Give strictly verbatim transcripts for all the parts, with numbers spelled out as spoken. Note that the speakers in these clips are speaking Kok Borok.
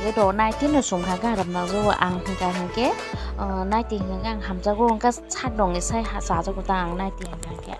hwnkhe do naiti no sumkha khe hamjakgo ang hwnkha hwnkhe, ah, naiti hwnkha khe ang hamjakgo hwnkha sak rok ni sai ha chajakgo ta ang naiti hwnkha khe.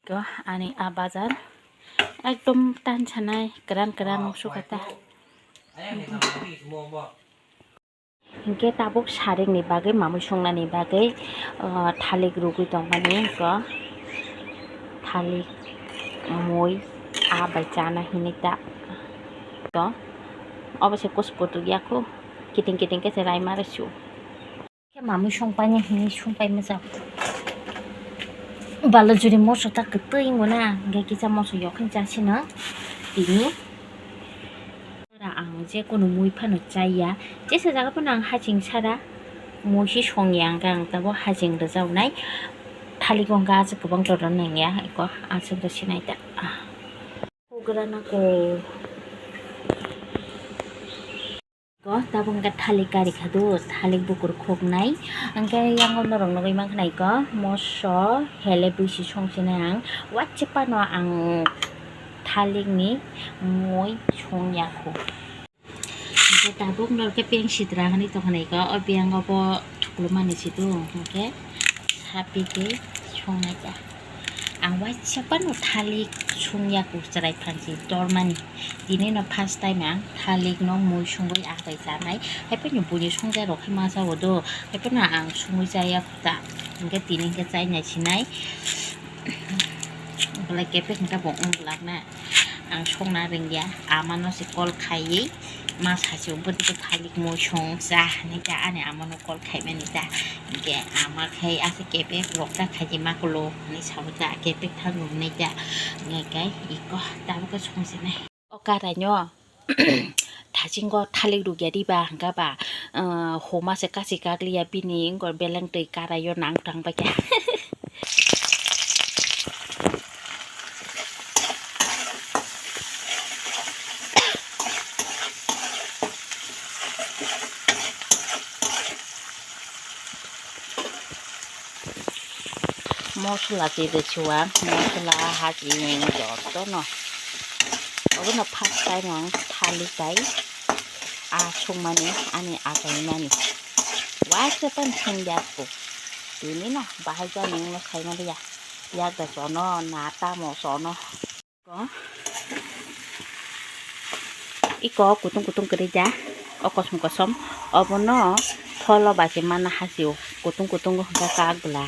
Ko ani a bazar ekdom tan sanai kwran kwran sukha ta. Hinkhe tabuk sarik ni bagwi mamui swngnani bagwi, ah, thalik rwgwi tongmani ko thalik mui a bai chana hinwi ta to obo se kusu kutuk yakho kiting kiting khe se raima rw su. Khe mamui songpaina hinwi songpai masa. Balajuri moso ta kwtwi wngbo na, hwnkhe kisa moso yokhe chasino tini. Ang je kono mui phano chaya, jesa jaga phano ang haching sara mui si songya, hwnkhe ang tabuk haching rwjaknai. Thalik wngkha aswk kwbang tola nangya, eko aswk rw sinai ta. Hugra nako. Ko tabuk hwnkhe thalik kari khadu, thalik bukur khuknai. Hwnkhe yango norok nugwi mankha nai ko moso hele bwisi songsinai ang. Wache phano ang Thalikni mui songya kho. Hingke tabuk no khe peng sitra hinui tongkha nai khe, o peng o bo thuklumani si tongo, hingke sapi tei songnai kha. Ang waisa phano thalik songya kho chwrai phansi tormani. Tini no first time ang thalik no mui songwi abai chanai. Haiphano buini songja rok khe ma chao do. Haiphano ang songwi chaya kho ta. Hingke tini hingke chainai sinai. Belai kepek hingke bo wng glak na. Ang songna rwngya. Amano se call khaiwi ma sasi bwtwi thalik mui song cha hinui ta ani amano call khaimani ta. Hingke ama khai ase kepek rok ta khaidi ma kulo hinui sabo ta kepek thang rok hinui ta. Hingke iko tabuk khe song sinai. O karaino thachingo thalik rukya riba hingka ba, ah, homa se kasi kakliya bini wngkor beleng twi karaio nang tang baikha. Mosola twi rwchua, mosola haching jotono. Obono first time ang thalik bai a songmani ani achaimani. Waisa phano songya kho. Tini no bahai jani wngno saimaliya. Yak da chono na tamo chono. Iko kutung kutung kwrwi ja, o kosom kosom, obono pholo bai se mana hasio, kutung kutung hwnkha kak bwla.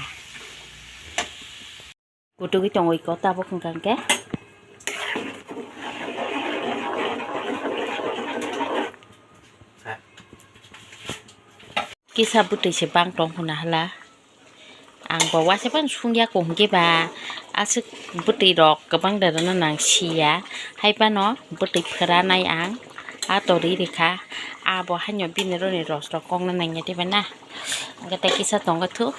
Kutugwi tongo iko tabuk hwnkha hwnkhe. Kisa bwtwi se bang tong hwnna hala. Ang bo waisa phano sungya kho hwnkhe ba aswk bwtwi rok kwbang da rwna nang siya. Hai phano bwtwi phwranai ang a tori rikha. Abo haino bini roni ros rok kokna nangya diba na. Hwnkhe tei kisa tongo thu.